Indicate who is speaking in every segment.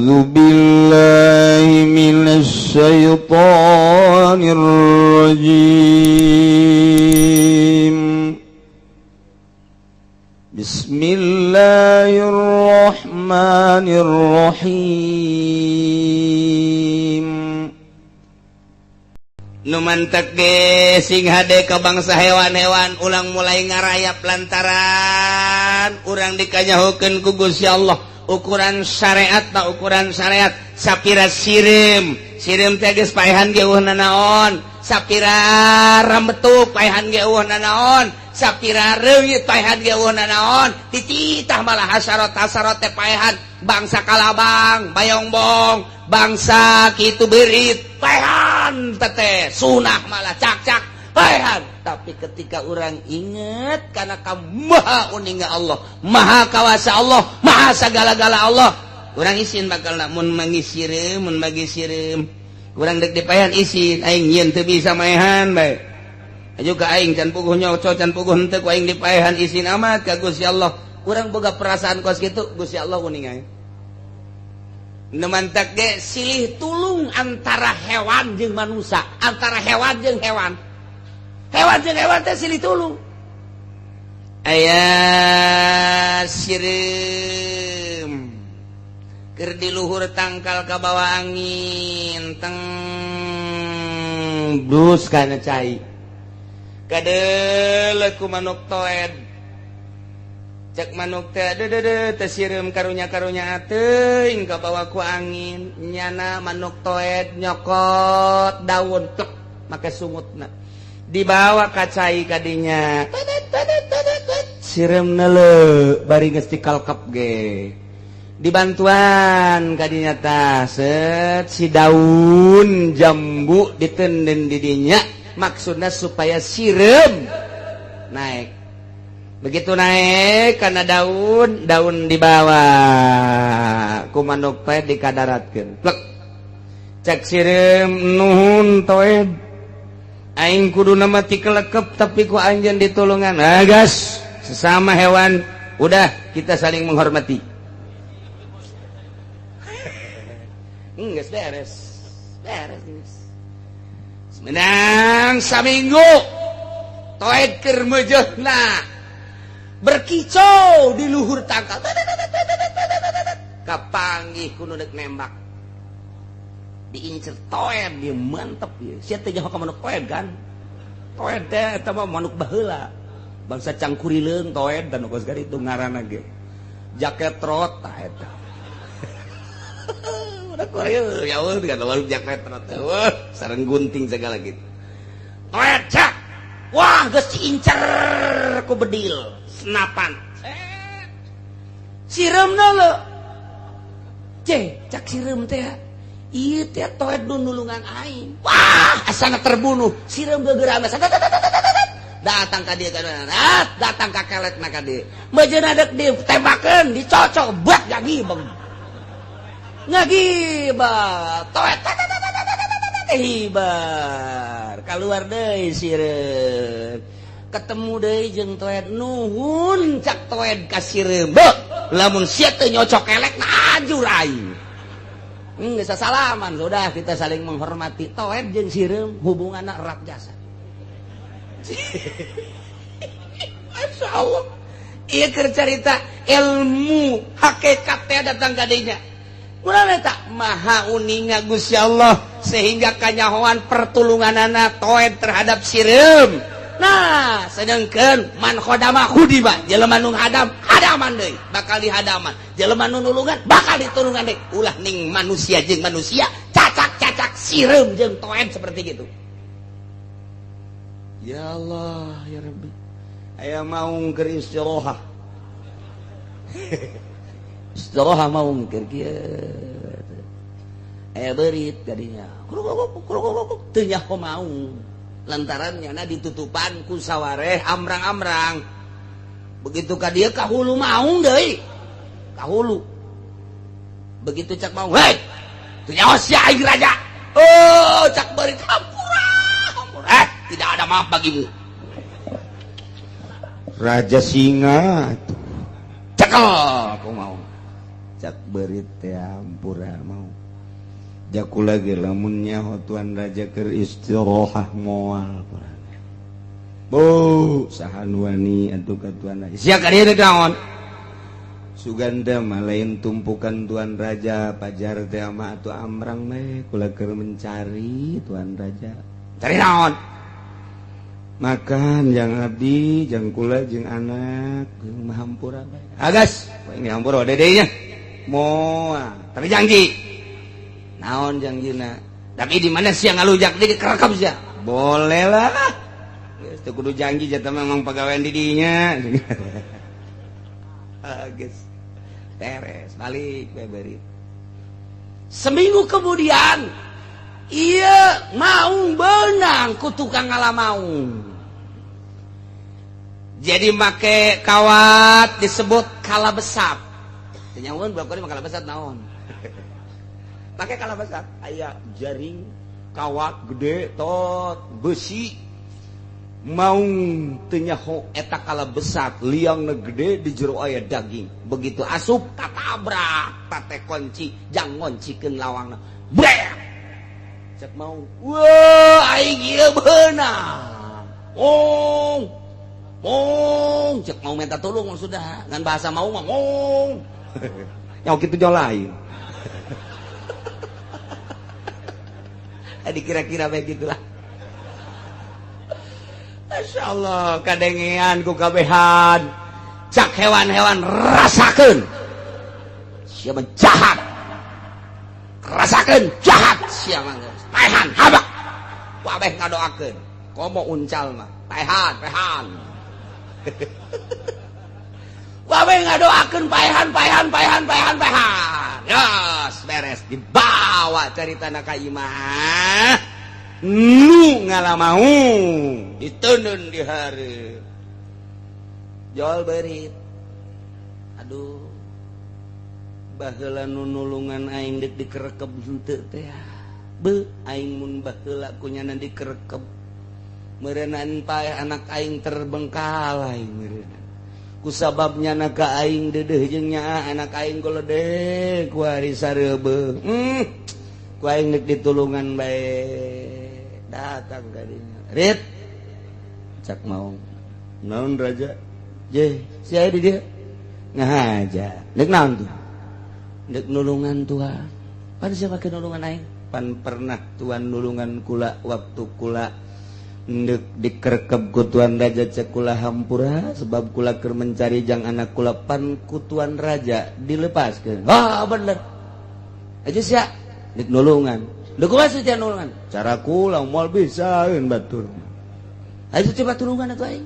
Speaker 1: بالله من الشيطان الرجيم. بسم الله الرحمن الرحيم.
Speaker 2: Nu mantek ge sing hade ka bangsa hewan-hewan, ulang mulai ngarayap lantaran urang dikanyahokeun ku Gusti Allah ukuran syariat tak ukuran syariat. Sapira sireum sireum teh geus paehan ge euweuh nanaon, sapira rambetuk paehan ge euweuh nanaon, sapira reungit paehan ge euweuh nanaon, tititah malah hasarot hasarot teh paehan, bangsa kalabang, bayongbong, bangsa kitu berit paehan teteh sunah malah cak-cak paehan. Tapi ketika orang inget karena kamu maha uninga Allah, maha kawasa Allah, maha segala-gala Allah, urang isin bakal mun mangi sireum, mun bagi sireum urang dek dipaehan isin, aing nyieun teu bisa maehan bae aju ka aing can puguh nyoco, can puguh henteu ku aing dipaehan, isin amat ka Gusti Allah. Urang boga perasaan kos kitu, Gusti Allah uninga. Nu mantak ge silih tulung antara hewan jeung manusia, antara hewan jeung hewan, hewan jeung hewan teh silih tulung. Aya sireum keur di luhur tangkal kabawa angin teng brus kana cai, kadeuleu ku manuk toed. Cek manuk teh, "Dede teh sireum karunya-karunya teuing kabawa ku angin." Nyana manuk toed nyokot daun tek make sungutna, dibawa ka cai kadinya, sireum neuleu bari geus dikalkep ge dibantuan kadinya tah set si daun jambu ditenden di dinya, maksudnya supaya sireum naik. Begitu naik karena daun, daun dibawa ku manuk teh dikadaratkeun plek. Cek sireum, "Nuhun, toed, aing kudu nama tikelekep tapi ku anjeun ditulungan." Ah, gas sesama hewan udah kita saling menghormati. Geus beres beres geus. Menang saminggu toed keur meujeuhna berkicau di luhur tangkal, kapanggih ku nu dek nembak, diincer toed. Dia mantep ya, sia teh nyaho ka manuk toed kan? Toed teh eta mah manuk baheula, bangsa cangkurileung toed dan kos itu ngaranna ge jaket trot tah eta. Udah korea ya Allah kan manuk jaket trot, wah, sareng gunting segala gitu. Toed cak, wah, geus diincer ku bedil senapan, sireum lo cek sireum teh, "Ieu teh toed nu nulungan aing." Wah, asana terbunuh sireum gegeurana, datang ka dieu, datang ka keletna ka dieu, mejeuna dek ditembakeun, dicocok buat ngagibeng ngagibeng toed hibar keluar deui. Sireum ketemu deui jeung toed. "Nuhun," cak toed ka sireum, "lamun sia teu nyocok kelek na ajur aing." Geus salaman sudah, kita saling menghormati. Toed jeung sireum hubunganna erat jasa. Masya Allah, ieu keur carita ilmu hakikat teh datang ka dinya. Ulah eta maha uninga Gusti Allah sehingga kanyahoan pertulunganana toed terhadap sireum. Nah, sedangkan man khodama khudima, jelema nu hadam hadaman deui bakal dihadaman, jelema nu nulungan bakal ditulungan deui. Ulah ning manusia jeung manusia cacak-cacak sireum jeung toed seperti gitu. Ya Allah ya Rabbi, aya maung keur istirahat, istirahat maung keur kieu, aya beurit kadinya teu nyaho maung lantaran nyana ditutupan ku sawareh amrang-amrang. Begitu ka dieu ka hulu maung deui ka hulu. Begitu cak maung, "Hei, teu nyaho sia aing raja." "Oh," cak beurit, "hampura hampura." "Eh, tidak ada maaf bagimu."
Speaker 1: Raja singa.
Speaker 2: Cekel aku mau. Cak berit teh hampura mau. Jaku lagi lamun nyaho tuan raja keur istirahat moal. Bu, saha nu wani atuh ka tuan raja. Sia ka dieu naon? Suganda mah lain tumpukan tuan raja pajar teh mah atuh amrang we kula keur mencari tuan raja. Cari naon? Makan jang abdi jang kula jeung anak jeung mahampura bae. Agas, ini hampura dedenya. Moal, tapi janji. Naon janjina? Tapi di mana sia ngalujak di kerekam sia? Boleh lah. Geus teu kudu janji jatah memang pagawean di dinya. Geus. Beres, balik beberit.
Speaker 3: Seminggu kemudian iya maung benang ku tukang ngala maung.
Speaker 2: Jadi make kawat disebut kala besat. Nyawan berapa kali kala besat naon? Pakai kala besat, aya jaring kawat gede tot besi maung teu nyaho eta kala besat liangna gede di jero aya daging. Begitu asup tatabrak tate kunci jang ngoncikeun lawangna. Brek. Cek maung, wah aing ieu beunang. Oh. Mong, cek mau minta tolong sudah ngan bahasa mau mah mong. Ya kitu jauh lain. Tadi kira-kira begitulah. Masya Allah, kadengean ku kabehan. Cak hewan-hewan rasakeun. Siapa jahat. Rasakeun jahat sia mah. Paehan habak. Kabeh ngadoakeun. Komo uncal mah. Paehan, paehan. Wawe ngadoakeun paehan paehan paehan paehan paehan. Yes, beres dibawa caritana ka imah. Nu ngalamau diteundeun di hareup. Jol beurit. Aduh. Baheula nu nulungan aing deuk dikerekeb henteu teh. Beuh aing mun baheula kunyana dikerekeb. Meureunan paeh anak aing terbengkalai meureunana. Kusababnya naka aing dedeh jeung nyaa anak aing goledek ku ari sareubeuh. Ku aing deuk ditulungan bae. Datang ka dinya. Rit. Cak maung. Naon raja? Je, sia di dieu. Ngahaja. Deuk naon tuh? Deuk nulungan tuan. Pan sia make nulungan aing? Pan pernah tuan nulungan kula waktu kula ndek dikerkep ku tuan raja cekula hampura sebab kula keur mencari jang anak kula pan ku tuan raja dilepaskeun. Wah bener. Aja sia dek nulungan. Dek kumaha sia nulungan? Cara kula moal bisaeun batur. Aja coba tulungan atuh aing.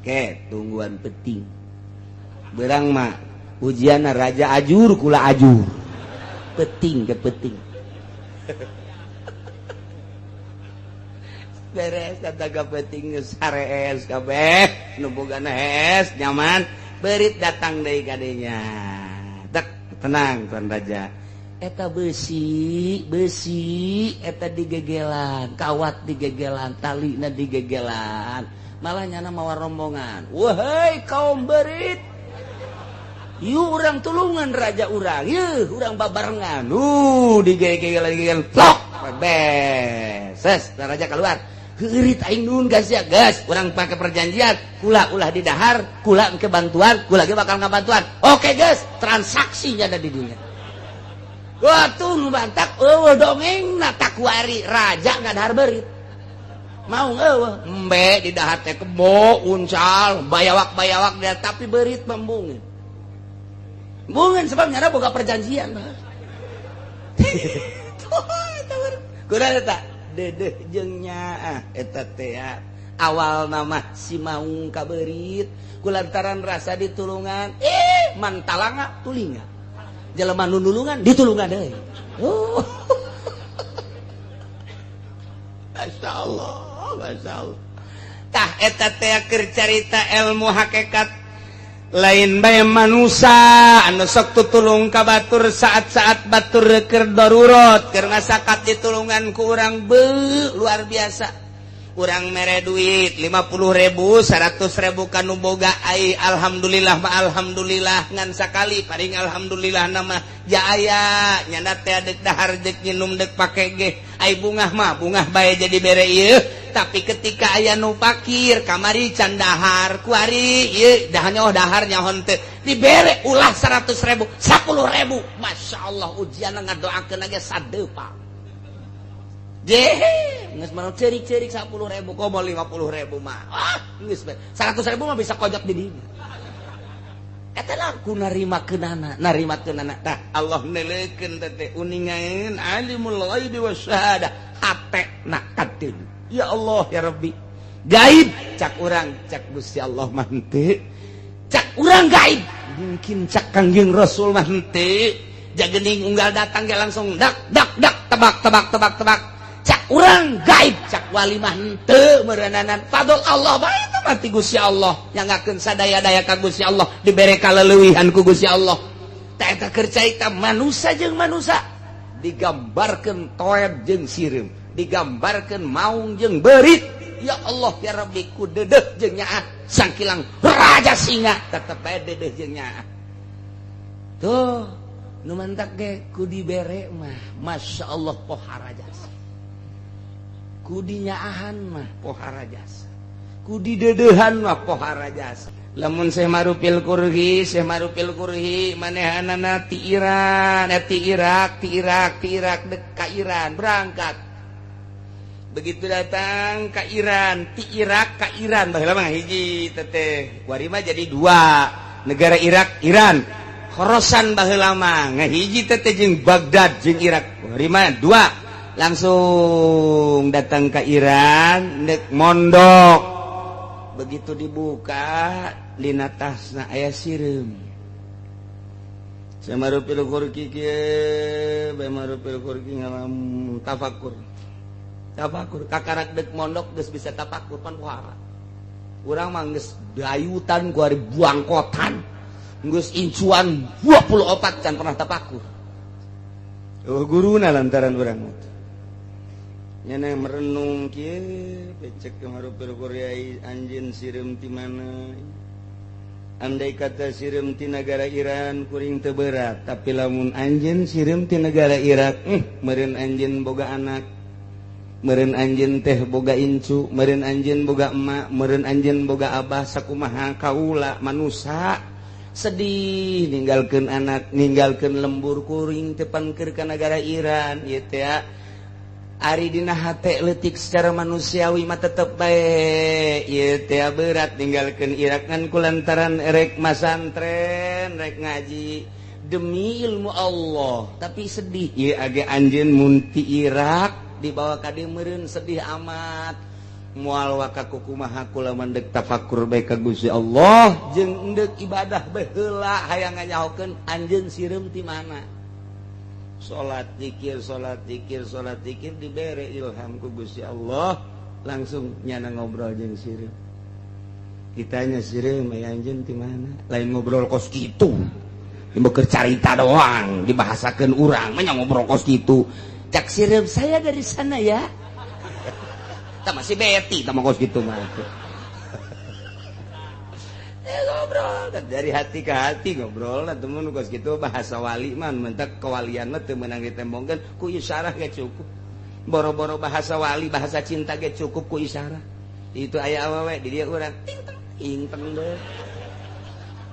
Speaker 2: Ke tungguan penting. Berang mah ujianna raja ajur kula ajur. Penting ke penting. Beres kata penting sarees kabeh nu bogana hees nyaman berit datang deui ka dinya. Tek tenang tuan raja. Eta besi besi eta digegelan, kawat digegelan, talina digegelan. Malah nyana mawa rombongan. Wahai kaum berit. Yuk urang tulungan raja urang. Yeuh urang babarengan. Digegelan digegelan. Plok. Beses, raja keluar. Heurit aing nuhun gas ya, gas. Urang pakai perjanjian, kula ulah di dahar, kula ke bantuan, kula ge bakal ngabantuan. Oke, gas, transaksinya ada di dunia. Wah, tuh nu bantak eueuh dongengna takuari raja ngadahar beurit. Mau eueuh, embe di dahar teh kebo, uncal, bayawak-bayawak dia tapi beurit membungin. Bungin sebab nyana boga perjanjian. Kurang eta dedeh jeung nyaah eta teh awal nama si maung kaberit kulantaran rasa ditulungan mantalanga tulinga jelema nu nulungan ditulungan deui. Oh. Masyaallah, masyaallah. Tah eta teh keur carita ilmu hakikat lain bae manusia anu sok tutulung ka batur saat-saat batur keur darurat keur ngasakat ditulungan ku urang beuh luar biasa. Urang mere duit 50.000 100.000 kanu boga ai alhamdulillah ma alhamdulillah ngan sakali paling alhamdulillah nama ja aya nyana teh dek dahar dek nginum dek pake ge ai bungah mah bungah bae jadi bere ieu. Tapi ketika aya nu pakir kamari can dahar kuari ieu dahannya oh dahar nyaho teu dibere ulah 100.000 10.000. Masya Allah, ujian ngadoakeun ge sadepa jehe geus mah ceurik-ceurik 10.000 komo 50.000 mah ah geus 100.000 mah bisa kojok di dinya. Eta lah ku narima keunana narima keunana. Tah Allah neuleukeun teh uningaeun alimul ghaibi wasyahadah hate na katil. Ya Allah ya Rabbi, gaib cak urang, cak Gusti Allah mah henteu. Cak urang gaib mungkin, cak Kangjeng Rasul mah henteu. Jagening unggal datang ge langsung dak dak dak tebak tebak tebak tebak. Cak urang gaib, cak wali mah henteu meureunana. Fadl Allah bae itu mah ti Gusti Allah nyangakeun sadaya-daya ka Gusti Allah, dibere kaleuwihan ku Gusti Allah. Tah eta keur carita manusia jeung manusia, digambarkeun toed jeung sireum, digambarkeun maung jeung beurit. Ya Allah ya Rabbi, ku dedeh jeung nyaah sangkilang raja singa tetep bae dedeh jeung nyaah. Tuh nu mantak ge ku dibere mah Masya Allah pohara jasa, ku dinyaahan mah pohara jasa, ku didedehan mah pohara jasa. Lamun Syekh Marupil Kurhi, Syekh Marupil Kurhi manehanana ti Iran, ti Irak, ti Irak, ti Irak dek ka Iran berangkat. Begitu datang ke Iran, ti Irak ke Iran baheula mah hiji teteh, kuari mah jadi dua negara, Irak Iran. Khorosan baheula mah ngahiji teteh jeung Baghdad jeung Irak, kuari mah dua. Langsung datang ke Iran nek mondok. Begitu dibuka dina tasna aya sireum. Syekh Marupil Kurki kieu bae, Marupil Kurki ngalam tafakur tafakur kakarak dek mondok geus bisa tafakur pan pohara. Urang mah geus dayutan ku ari buangkotan geus incuan 24 can pernah tafakur. Oh guruna lantaran urang mah nyana merenung kieu becek Marupil Kurki, anjeun sireum ti mana? Andai kata sireum ti negara Iran kuring teu berat, tapi lamun anjeun sireum ti negara Irak, meureun anjeun boga anak, meureun anjeun teh boga incu, meureun anjeun boga emak, meureun anjeun boga abah. Sakumaha kaula manusa sedih ninggalkeun anak, ninggalkeun lembur kuring teh pangker ka negara Iran ieu teh. Ari dina hate leutik secara manusiawi mah tetep bae ieu teh berat ninggalkeun Irak, ngan kulantaran erek masantren, rek ngaji demi ilmu Allah, tapi sedih ieu age anjeun mun ti Irak dibawa ka dieu meureun sedih amat. Moal waka kumaha kula mandek tafakur bae ka Gusti Allah jeung endek ibadah baheula hayang nganyahokeun anjeun sireum ti mana. Salat zikir, salat zikir, salat zikir, dibere ilham ku Gusti Allah, langsung nyana ngobrol jeung sireum. Ditanya sireum, aya anjeun ti mana? Lain ngobrol kos kitu, keur carita doang dibahasakeun urang mah ngobrol kos kitu. Cak sireum, saya dari sana ya. Tak masih beti tah kos kitu mah. Ngobrol dari hati ke hati, ngobrol lah temen kos gitu. Bahasa wali mah mentak kewalian mah teu meunang ditembongkeun ku isyarah ge cukup. Boro-boro bahasa wali, bahasa cinta ge cukup ku isyarah. Itu aya awewe di dia urang ting teng ing teng deh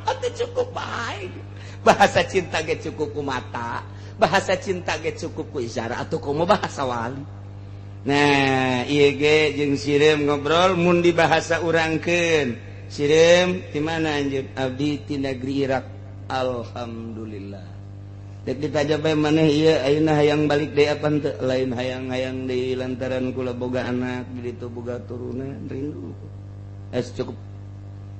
Speaker 2: atuh cukup baik. Bahasa cinta ge cukup ku mata, bahasa cinta ge cukup ku isyarah, atuh komo bahasa wali. Nah ieu ge jeung sireum ngobrol mun di bahasa urangkeun. Sireum di mana anjeun? Abdi ti negeri Irak. Alhamdulillah. Dek ditanya bae maneh ieu ayeuna hayang balik deui apa henteu? Lain hayang-hayang deui, lantaran kula boga anak di ditu, boga turunan, rindu. Es cukup.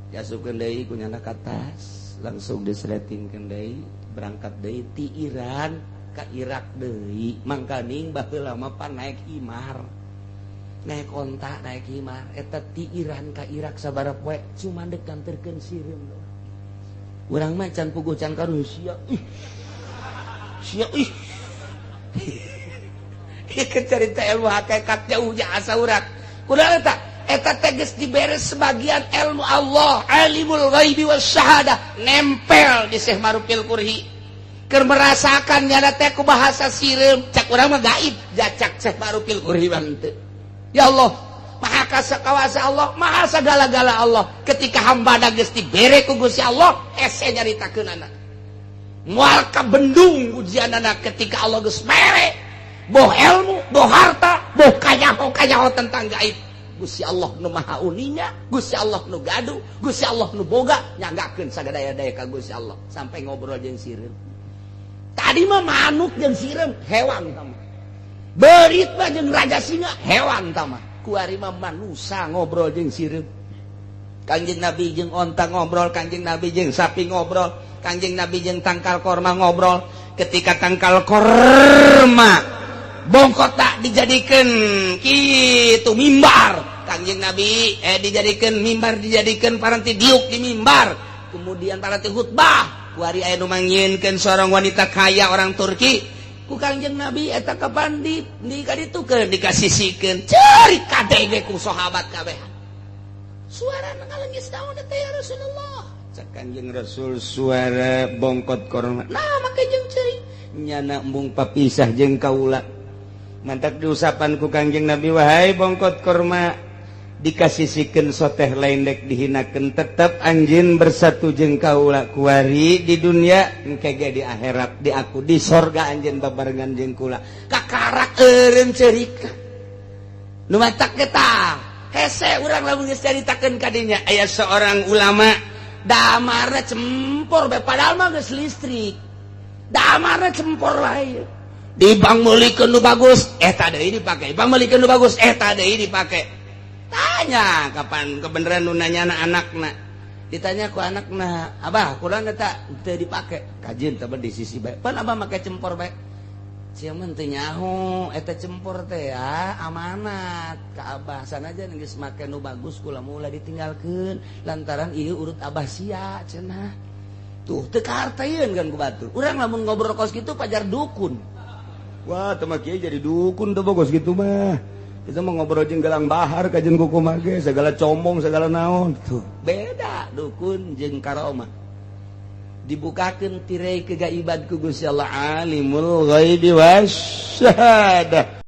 Speaker 2: Diasupkeun deui ku nyana ka tas, langsung disletingkeun deui, berangkat deui ti Iran ka Irak deui. Mangkaning baheula mah pan naik himar, naik kontak, naik himar. Eta ti Iran ka Irak sabaraha poe cuma dek nganterkeun sireum doang. Urang mah can puguh can karuh sia ih sia ih. Ieu carita ilmu hakikat jauh jasa urang.
Speaker 3: Kunaon eta? Eta teh geus dibere sebagian ilmu Allah, alimul ghaibi wasyahadah, nempel di Syekh Marufil Kurhi. Keur merasakan nyana teh ku bahasa sireum, cak urang mah gaib, jacak Syekh Marufil Kurhi bang teu. Ya Allah, Maha kawasa Allah, Maha sagala-gala Allah. Ketika hamba geus dibere ku Gusti Allah, hese nyaritakeun anak. Moal kabendung ujianana ketika Allah geus mere, boh ilmu, boh harta, boh kanyaho-kanyaho tentang gaib. Gusti Allah nu maha uninga, Gusti Allah nu gaduh, Gusti Allah nu boga, nyanggakeun sagadaya-daya ka Gusti Allah sampai ngobrol jeung sireum. Tadi mah manuk jeung sireum, hewan tama. Berit mah jeung raja singa, hewan tama. Kuari mah manusa ngobrol jeung sireum. Kangjeng Nabi jeung onta ngobrol, Kangjeng Nabi jeung sapi ngobrol, Kangjeng Nabi jeung tangkal korma ngobrol. Ketika tangkal korma bongkota dijadikan gitu mimbar, Kangjeng Nabi dijadikan mimbar, dijadikan paranti diuk di mimbar, kemudian paranti khutbah. Kuari aya nu mangyieunkeun seorang wanita kaya orang Turki ku Kangjeng Nabi eta kapan di kaditukeun, dikasisikeun, ceurik kadenge ku sahabat kabeh. Suara ngalengis naon teh, ya Rasulullah?
Speaker 2: Cak Kangjeng Rasul, suara bongkot korma.
Speaker 3: Nah, make jeung ceurik.
Speaker 2: Nyana embung papisah jeung kaula. Mantak diusapan ku Kangjeng Nabi, wahai bongkot korma, dikasisikeun soteh lain dek dihinakeun, tetep anjeun bersatu jeung kaula kuari di dunia, engke ge di akhirat, di aku di sorga anjeun babarengan jeung kula.
Speaker 3: Kakarak eureun ceurik nu matak eta hese urang lamun geus caritakeun ka dinya.
Speaker 2: Aya seorang ulama
Speaker 3: damarna cempor bae, padahal mah geus listrik, damarna cempor wae.
Speaker 2: Di bank meulikeun nu bagus, eta deui dipake, bank meulikeun nu bagus, eta deui dipake. Tanya kapan kebenaran nu nanya anakna, ditanya ku anakna, abah kurang eta teu dipake, kajeun teh di sisi bae, pan abah make cempor bae. Sia mah teu nyaho eta cempor teh ya amanat ka abah, sanajan geus make nu bagus kula mula ditinggalkeun lantaran ieu urut abah sia cenah.
Speaker 3: Tuh teu kaharteun kan ku batur urang lamun ngobrol kos kitu, pajar dukun.
Speaker 2: Wah, teu kiai jadi dukun tuh bagus gitu mah. Kita mau ngobrol jeung gelang bahar kajeun kuku mage segala comong segala naon tuh.
Speaker 3: Beda dukun jeung karomah. Dibukakeun tirai kegaiban ku Gusti Allah alimul ghaibi wasyahadah.